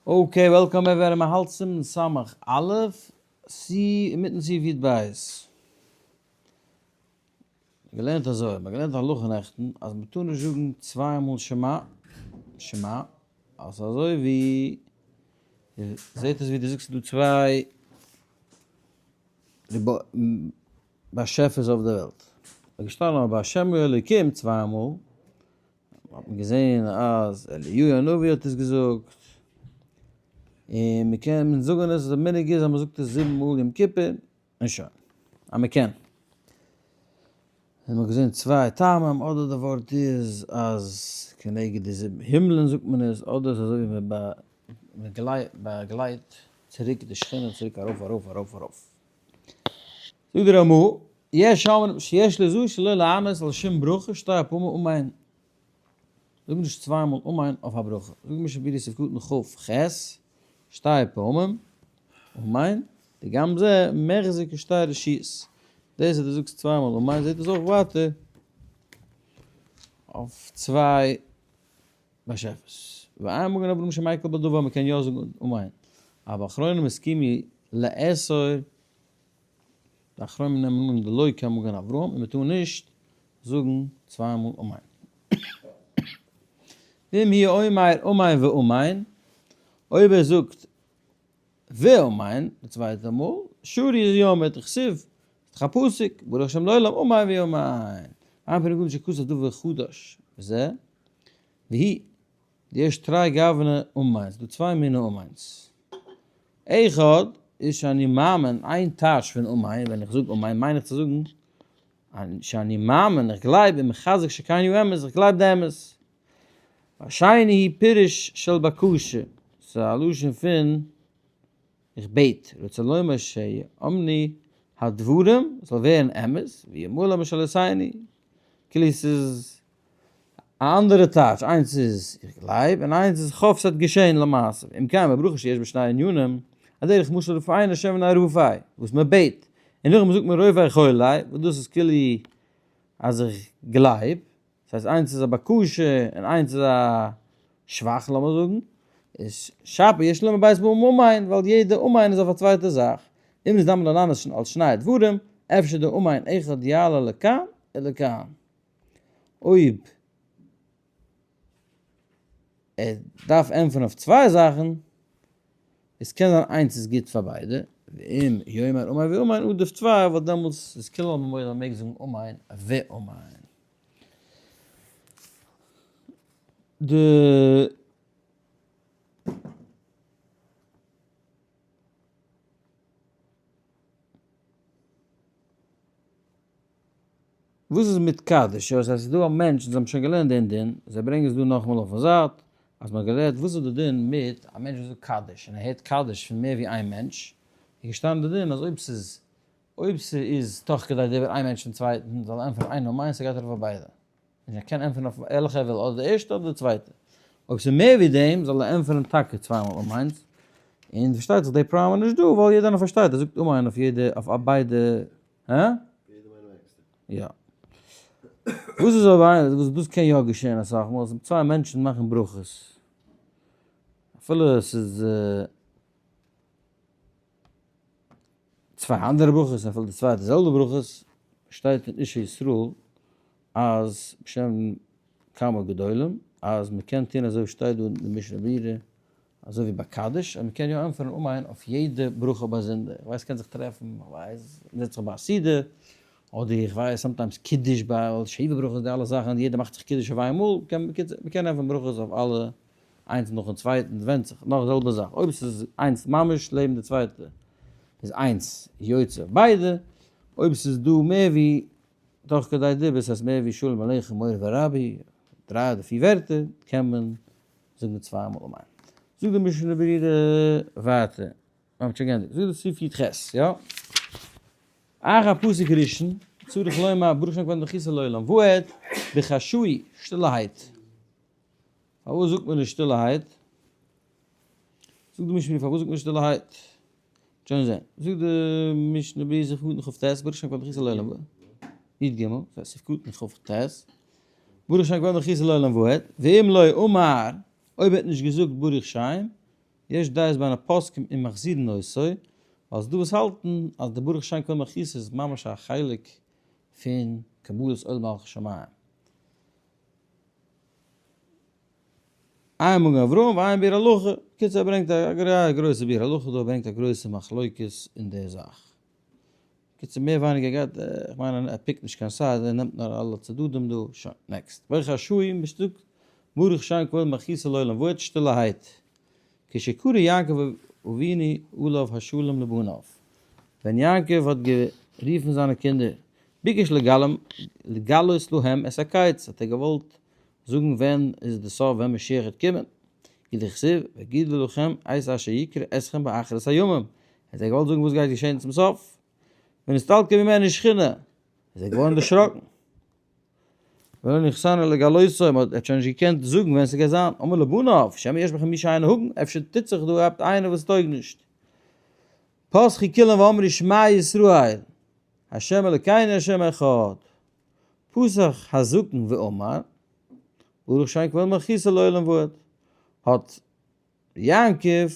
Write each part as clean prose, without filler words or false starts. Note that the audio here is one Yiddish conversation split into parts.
Okay, welcome everybody, מען האלט סימן סמך א', סי אינמיטן סעיף י"ב. געלערנט אזוי, מען האט געלערנט הלכה נעכטן אז מען טאר נישט זאגן צוויי מאל שמע, שמע, אז אזוי ווי זעט אויס ווי דו זאגסט דא צוויי באשעפערס אויף די וועלט. איז געשטאנען אבער השם הוא אלוקים צוויי מאל, האט מען געזען אז אליהו הנביא האט עס געזאגט, און מען קען מען זאגן עס, די מנהג איז אז מען זאגט עס זיבן מאל יום כיפור, און שוין, אז מען קען. און מען האט געזען צוויי טעמים, אדער די ווארט איז אז כנגד די זיבן הימלען זאגט מען עס, אדער איז אזוי ווי מען באגלייט צוריק די שכינה צוריק ארויף ארויף ארויף ארויף. זאגט דער רמא, יש אומרים שיש לזו שלא לענות על שום ברכה שתי פעמים אמן. זאג נישט צוויי מאל אמן אויף א ברכה. זאג משנה ברורה סעיף קטן כ ח, שתי פעמים אמן, דגם זה מחזיק כשתי רשויות. דאס אז דו זאגסט צוויי מאל אמן זעט עס אויך ווייטער אויף צוויי באשעפערס. ואין מגן אברהם שמיקל בדבר, מען קען יא זאגן אמן. אבל אחרונים הסכימו לאסור, די אחרונים נעמען אן דלא כמגן אברהם און מען טאר נישט זאגן צוויי מאל אמן. ואם הוא אומר אמן ואמן, אויב ער זאגט ואמן די צווייטע מאל, שרי איז יא מיט כסיב, איז דאך א פסוק, ברוך השם לעולם אמן ואמן. ואין פני גדול שכתב דבר חדש וזה, והיא, די ערשט תרי גוונא אמן, ס'איז דא צוויי מיני אמן'ס. אחד איז שאני מאמין, איין טייטש פון אמן, ווען איך זאג אמן מיין איך צו זאגן שאני מאמין, איך גלייב און מחזק שכן הוא אמת, איך גלייב די אמת. והשני הוא פירוש של בקשה, ס'איז א לשון פון איך בעט, רוצה לומר שיאמנו הדברים, עס זאל ווערן אמת, וימלא משאלותינו, כאילו ס'איז א אנדערע טייטש, איינס איז איך גלייב און איינס איז כ'האף ס'וועט געשען למעשה, אם כן בברכה שיש בה שני ענינים, על דרך משל רפאנו השם ונא רפאי, וואס מען בעט, און נאכדעם זאגט מען רופא חולי, וואס דאס איז כאילו אז איך גלייב, דאס הייסט איינס איז א בקשה און איינס איז א שבח לאמיר זאגן, איז שפיר יש לומר בית באום אמן, ווייל יעדע אמן איז אויף א צווייטע זאך, אם נזדמן לענות על שני דברים, אפשר די אמן אחד יעלה לכאן ולכאן. אויב ער דארף ענטפערן אויף צוויי זאכן, עס קען זיין איינס איז גוט פאר ביידע, ואם יאמר אמן ואמן עדיף צוויי, ווייל דעמאלטס איז כולי עלמא מודה אז מען מעג זאגן אמן ואמן. די. וואס איז מיט קדיש? יא, עס איז דא א מענטש, אונז האבן שוין געלערנט דעם דין, זיי ברענגען עס דא נאכאמאל אויפן זייט, אז מען האט גערעדט וואס איז די דין מיט א מענטש וואס זאגט קדיש, און ער הערט קדיש פון מער ווי איין מענטש, איז געשטאנען די דין אז אויב ס'איז אויב ס'איז תוך כדי דיבור איין מענטש צום צווייטן זאל ער ענטפערן איין אמן, ס'גייט ארויף אויף ביידע. און ער קען ענטפערן אויף וועלכע ער וויל, אדער די ערשטע אדער די צווייטע. אויב ס'איז מער ווי דעם, זאל ער ענטפערן טאקע צוויי מאל אמן'ס. און פארשטייט זיך די פראבלעם איז נישט דא, ווייל יעדער איינער פארשטייט, ער זאגט אמן אויף יעדע, אויף ביידע, הא? יא. וואס איז אויב איינער, וואס דאס קען יא געשען אסאך מאל, אז צוויי מענטשן מאכן ברכות. אפילו עס איז צוויי אנדערע ברכות, אפילו די צוויי די זעלבע ברכות, שטייט אין איש ישראל אז בשם כמה גדולים, אז מען קען טון אזוי ווי שטייט דא אין די משנה ברורה, אזוי ווי ביי קדיש, אז מען קען יא ענטפערן אמן אויף יעדע ברכה באזונדער, איך ווייס קען זיך טרעפן, איך ווייס, מען זעצט זיך ביי א סעודה, אדער איך ווייס sometimes קידוש ביי שבע ברכות די אלע זאכן, יעדער מאכט זיך קידוש אויף איינמאל, קען מען קען ענטפערן ברכות אויף אלע איינס נאכן צווייטן, ווענדט זיך, נאך די זעלבע זאך, אויב ס'איז איינס ממש לעבן די צווייטע איז איינס יוצא אויף ביידע, אויב ס'איז דא מער ווי תוך כדי דיבור, ס'הייסט מער ווי שלום עליכם מורי ורבי, דריי אדער פיר ווערטער, קען מען זאגן צוויי מאל אמן. זאגט די משנה ברורה ווייטער, מ'האט שוין געענדיגט, זאגט די סעיף י ח, יא? אחר פסוק ראשון, צריך לומר ברוך שם כבוד מלכותו לעולם ועד, בחשאי, שטילערהייט. פארוואס זאגט מען נישט שטילערהייט? זאגט די משנה פארוואס זאגט מען שטילערהייט? שוין זען. זאגט די משנה ברורה סעיף קטן כ ט, ברוך שם כבוד מלכותו לעולם ועד, י ג, סעיף קטן כ ט, ברוך שם כבוד מלכותו לעולם ועד, ואם לא אמר, אויב ער האט נישט געזאגט ברוך שם. יש דעות בין הפוסקים אם מחזירין אותו, ווייל ס'איז דא וואס האלטן אז די ברוך שם כבוד מלכותו איז ממש א חלק פון קבלת עול מלכות שמים. עיין מגן אברהם ועיין ביאור הלכה, קיצור ער ברענגט א גרויסע ביאור הלכה דא, ער ברענגט א גרויסע מחלוקת אין די זאך. קיצור מער ווייניגער גייט, איך מיין ער pick ט נישט קיין side, ער נעמט נאר אלע צדדים דא, שוין, next. וועלכע השעי משתוק ברוך שם כבוד מלכותו לעולם ועד שטילערהייט, כשקרא יעקב אבינו עליו השלום לבניו, ווען יעקב האט גערופן זיינע קינדער, ביקש לגלות להם את הקץ, האט ער געוואלט זאגן ווען איז די סוף ווען משיח וועט קומען, כדכתיב ואגידה לכם את אשר יקרא אתכם באחרית הימים, האט ער געוואלט זאגן וואס גייט געשען צום סוף, ונסתלקה ממנו שכינה, איז ער געווארן דערשראקן, ולא נחסנה לגלותו, מען האט שוין נישט געקענט זאגן ווען ס'גייט זיין, אמר לבניו, שמא יש בכם מי שאינו הגון, אפשר טוט זיך דא עפ איינער וואס טויג נישט. פתחו כולם ואמרו שמע ישראל, ה' אלוקינו ה' אחד. פתח הזקן ואמר, ברוך שם כבוד מלכותו לעולם ועד, האט יעקב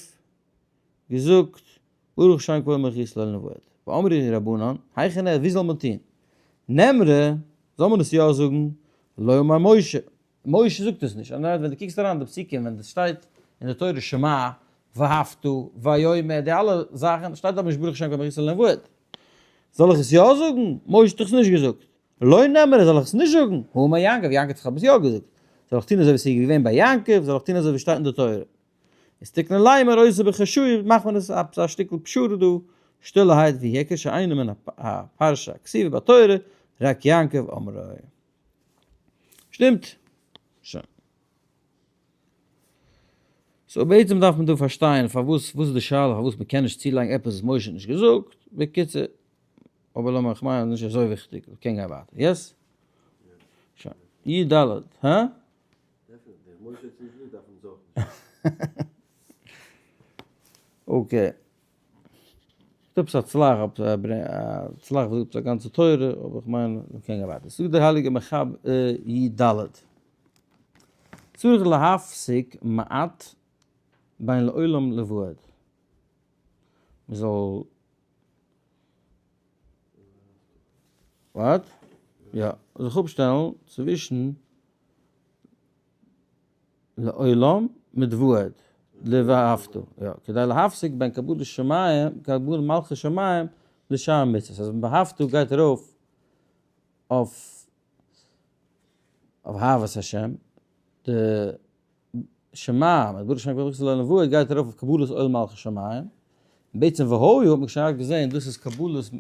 געזאגט, ברוך שם כבוד מלכותו לעולם ועד. ואמרו רבנן, היכן ער, ווי זאל מען טון? נאמרה, זאל מען עס יא זאגן, לא אמר משה, משה זאגט עס נישט, אנדערע ווען דו קוקסט אריין די פסוקים ווען עס שטייט אין די תורה שמע, ואהבת, ויאמר, די אלע זאכן שטייט אבער נישט ברוך שם כבוד מלכותו לעולם ועד. זאל איך עס יא זאגן? משה האט דאך עס נישט געזאגט. לא נאמרה, זאל איך עס נישט זאגן? הא אמר יעקב, יעקב האט דאך עפעס יא געזאגט. זאל איך טון אזוי ווי עס איז געווען ביי יעקב? זאל איך טון אזוי ווי שטייט אין די תורה? איז תקנו לומר אותו בחשאי, מאכט מען עס עפעס א שטיקל פשרה דא, שטילערהייט והוא היכר שאינו מן הפרשה הכתובה בתורה, רק יעקב אמרו. שטימט? שוין. so בעצם דארף מען דא פארשטיין פארוואס, וואס איז די שאלה פארוואס מען קען נישט צולייגן עפעס וואס משה האט נישט געזאגט, בקיצור, אבער לאמיר, כ'מיין אז נישט אזוי וויכטיג, מ'קען גיין ווייטער, yes? שוין, י ד, הא? okay. ס'דא עפעס א צלח, א צלח וואס זאגט עפעס א גאנצע תורה, אבער איך מיין מ'קען גיין ווייטער. זאגט דער הייליגער מחבר י ד, צריך להפסיק מעט בין לעולם לבועד, מ'זאל what? יא, זיך אפשטעלן צווישן לעולם מיט ועד, לואהבתו, יא, כדי להפסיק בין קבלת שמים, קבלת מלכות שמים לשאר מצוות, אז ואהבתו גייט ארויף אויף אויף אהבת השם, די שמע, מיט ברוך שם כבוד מלכותו לעולם ועד גייט ארויף אויף קבלת עול מלכות שמים, בעצם והיה האט מען שוין געזען דאס איז קבלת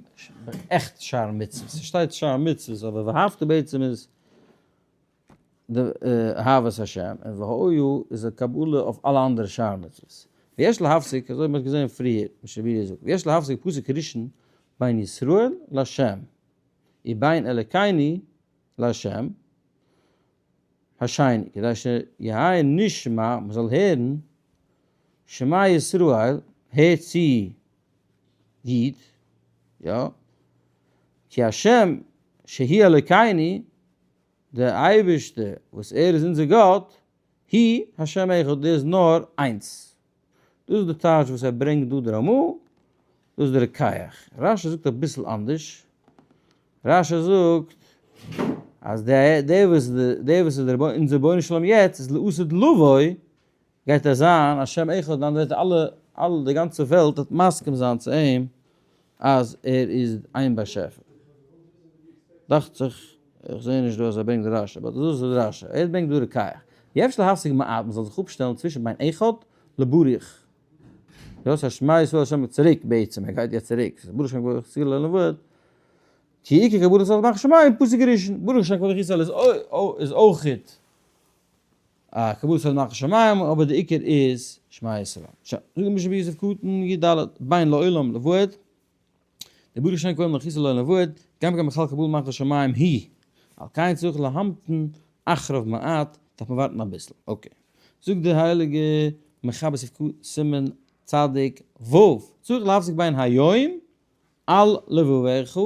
עכט שאר מצוות, ס'שטייט שאר מצוות אבער ואהבת בעצם איז די אהבת השם, און והיה איז א קבלה אויף אלע אנדערע שאר מצוות. ויש להפסיק, אזוי האט מען געזען פריער, משנה ברורה זאגט, ויש להפסיק פסוק ראשון בין ישראל להשם, ובין אלקינו להשם השני, כדי שיהא נשמע, מען זאל הערן, שמע ישראל, הער צו איד, יא, כי השם שהוא אלקינו, דער אייבערשטער וואס ער איז אונזער גאט, הוא השם אחד, דער איז נאר איינס. דאס איז די טייטש וואס ער ברענגט דא די רמא, דאס איז די רוקח. רש י זאגט אביסל אנדערש, רש י זאגט אז דער וואס איז אונזער רבונו של עולם יעצט איז לעתיד לבוא, גייט ער זיין השם אחד, אין אנדערע ווערטער אלע אלע די גאנצע וועלט וועט מסכים זיין צו אים אז ער איז איין באשעפער. דאכט זיך, איך זעה נישט דא אז ער ברענגט די רשי, but דאס איז די רשי, ער ברענגט דא רוקח. ויש להפסיק מעט, מען זאל זיך אפשטעלן צווישן בין אחד לברוך. יא, ס'איז שמע ישראל השם צוריק בעצם, ער גייט יעצט צוריק, ס'איז ברוך שם כבוד ישראל לעולם כי עיקר קבלת עול מלכות שמים, פסוק ראשון, ברוך שם כבוד ישראל איז אויכעט א קבלת עול מלכות שמים, אבער די עיקר איז שמע ישראל. שוין, זאגט די משנה ביוסף קטן י ד, בין לעולם לבועד, די ברוך שם כבוד מלכות ישראל לעולם ועד, גם כן בכלל קבלת מלכות שמים היא, על כן צריך להמתין אחריו מעט, דארף מען ווארטן אביסל, okay. זאגט די הייליגע מחבר סעיף ק סימן צדיק ו, צריך להפסיק בין היום על לבבך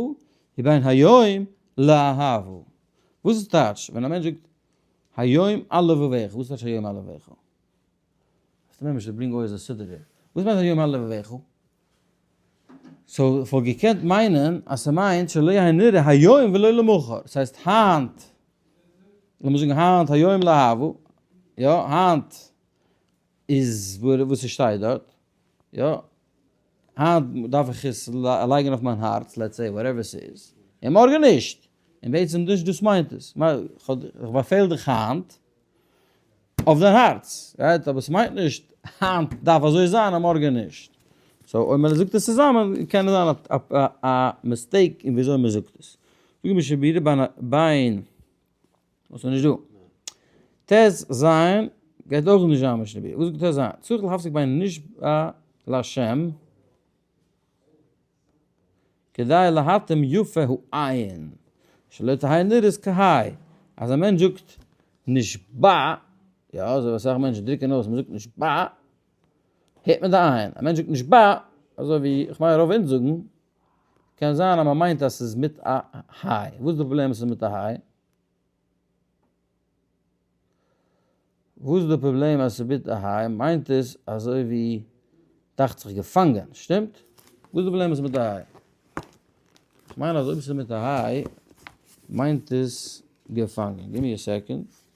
ובין היום לאהבה. וואס איז טייטש ווען א מענטש זאגט היום על לבבך, וואס טייטש היום על לבבך? האסטו ממש די ברינג אויס א סידור. וואס מיינט היום על לבבך? so כ'וואלט געקענט מיינען אז ס'מיינט שלא יהא נראה היום ולא למחר, ס'הייסט היינט, לאמיר זאגן היינט היום לאהבה, יא, היינט איז וואס ס'שטייט דארט, יא, היינט דארף איך עס לייגן אויף מיין הארץ, let's say whatever ס'איז, און מארגן נישט, און בעצם נישט דאס מיינט עס, איך באפעל דיך היינט אויף דיין הארץ, right? אבער ס'מיינט נישט היינט דארף אזוי זיין און מארגן נישט. so אויב מען זאגט עס צוזאמען קען עס זיין א mistake אין וויאזוי מען זאגט עס. זאג משנה ברורה ביין וואס איז נישט דא. ט ז גייט אויך נישט זיין משנה ברורה. וואס זאגט ט ז? צריך להפסיק בין נשבע להשם כדי להתאים יפה העין שלא תהא נראית כהאי. אז א מענטש זאגט נשבע, יא אזוי ווי אסאך מענטשן דרוקן אויס מען זאגט נשבע, הערט מען די עין. א מענטש זאגט נשבע, אזוי ווי איך מיין רוב אונז זאגן, קען זיין אז מען מיינט אז ס'איז מיט א היי. וואס איז די פראבלעם אז ס'איז מיט א היי? וואס איז די פראבלעם אז ס'איז מיט א היי? מיינט עס אזוי ווי דאכט זיך געפאנגען, שטימט? וואס איז די פראבלעם אז ס'איז מיט א היי? כ'מיין אז אויב ס'איז מיט א היי מיינט עס געפאנגען. give me a second.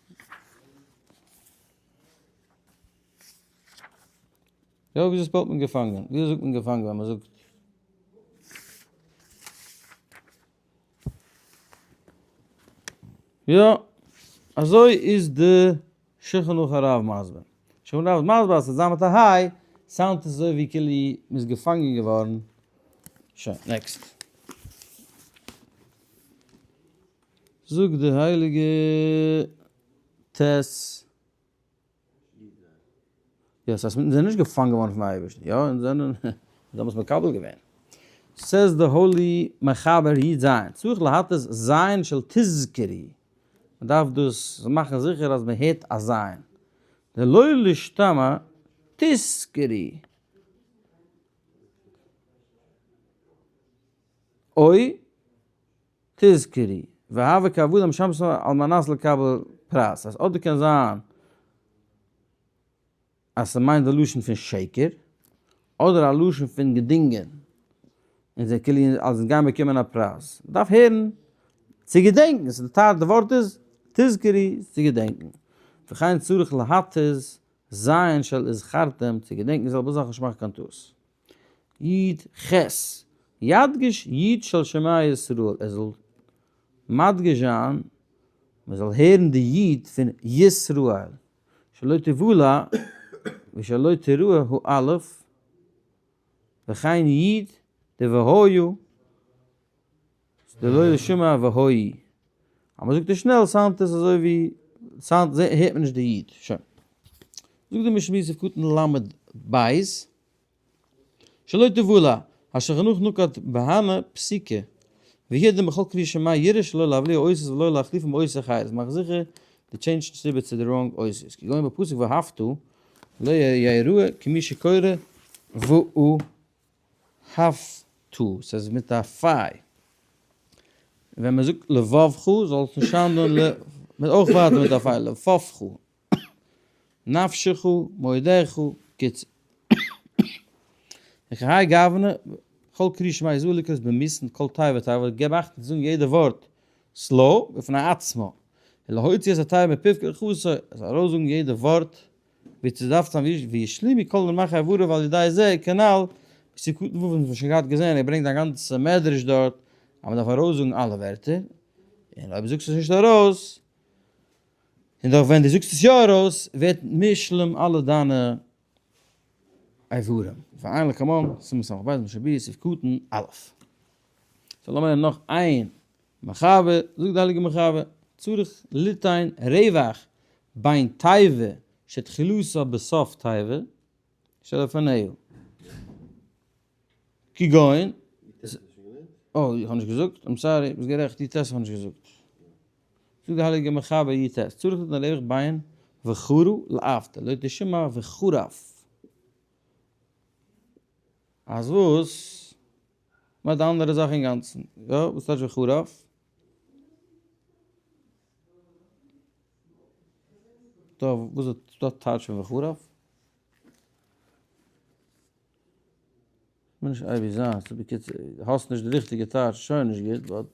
יא, וויאזוי spell ט מען געפאנגען? וויאזוי זאגט מען געפאנגען ווען מ'זאגט? יא, אזוי איז די שולחן ערוך הרב מסביר. שולחן ערוך איז מסביר אז ס'זאל זיין מיט א היי, sound ט עס אזוי ווי כאילו מ'איז געפאנגען געווארן. שוין, next. זאגט די הייליגע ט. יא, ס'הייסט אונז זענען נישט געפאנגען געווארן פון אייבערשטן, יא, אונז זענען, אונז האבן עס מקבל געווען. says the holy מחבר י ז, צריך להטות זיין של תזכרי, מען דארף דאס מאכן זיכער אז מען הערט א זיין, דלא לשתמע תזכרי. אוי. תזכרי, והוה כעבדים משמשים על מנת לקבל פרס, אז אדער קען זיין אז ס'מיינט די לשון פון שקר, אדער א לשון פון געדינגען, און זיי כאילו אז זיי גייען באקומען א פרייז. מ'דארף הערן צו געדענקן, ס'איז די טייטש, די ווארט איז תזכרי, צו געדענקן. וכן צריך להתיז זיין של הזכרתם, צו געדענקן זעלבע זאך נישט מאכן קיין טעות. י ח, ידגיש י של שמע ישראל, ער זאל מדגיש זיין, מען זאל הערן די י פון ישראל, שלא תבולע ושלא תראה האלף, וכן י דוהיו, דלא לשמע והוי. אז מען זאגט עס שנעל sound ט עס אזוי ווי sound הערט מען נישט די י. שוין. זאגט די משנה סעיף קטן ל' בית, שלא תבולע, השולחן ערוך נקט בהנה פסיקה, וידע בכל קריאת שמע יראה שלא להבליע אותיות ולא להחליפן באותיות אחרות, מאך זיכער דו change ט נישט איבער צו די wrong אותיות, כגון בפסוק ואהבתו, לא יראה כמי שקורא ואהבתו, ס'איז מיט א פיי. ווען מען זאגט לבבך זאל עס נישט sound ען ל, מיט אויך ווייטער מיט א פיי, לבבך, נפשך, מאודך, קיצור. וכהאי גוונא, כל קריאת שמע איז לקרות במיתון כל תיבה ותיבה, געב אכט צו זאגן יעדע ווארט slow, בפני עצמו, ולהוציא את התיבה מפיו כהלכתו, ער זאל ארויסזאגן יעדע ווארט ווי צו דארף זיין וישלימו כל רמ"ח איבריו על ידי זה כנ"ל, בסעיף קטן ו' האבן מיר שוין געהאט געזען ער ברענגט א גאנצע מדרש דארט אז מען דארף ארויסזאגן אלע ווערטער, און אויב זאגסט עס נישט ארויס, און דאך ווען דו זאגסט עס יא ארויס ווערט מושלם אלע דיינע איברים. ועיין לקמן, סימן ס"ב משנה ברורה סעיף קטן א'. so לאמיר נעמען נאך איין מחבר, זאגט די הייליגע מחבר, צריך ליתן רווח בין תיבה שתחילתה בסוף תיבה שלפניה. כגון, אוי, איך האב נישט געזאגט, I'm sorry, ביסט גערעכט, י ט האב איך נישט געזאגט. זאגט די הייליגע מחבר י ט, צריך ליתן רווח בין וחרה לאפתא, לא תשמע וחרף. אז וואס? מיינט די אנדערע זאך אינגאנצן. יא, וואס טייטש וחרף? דא, וואס איז דא טייטש פון וחרף? מוז נישט אייביג זיין, so בקיצור, האסט נישט די ריכטיגע טייטש, שוין נישט גוט, but.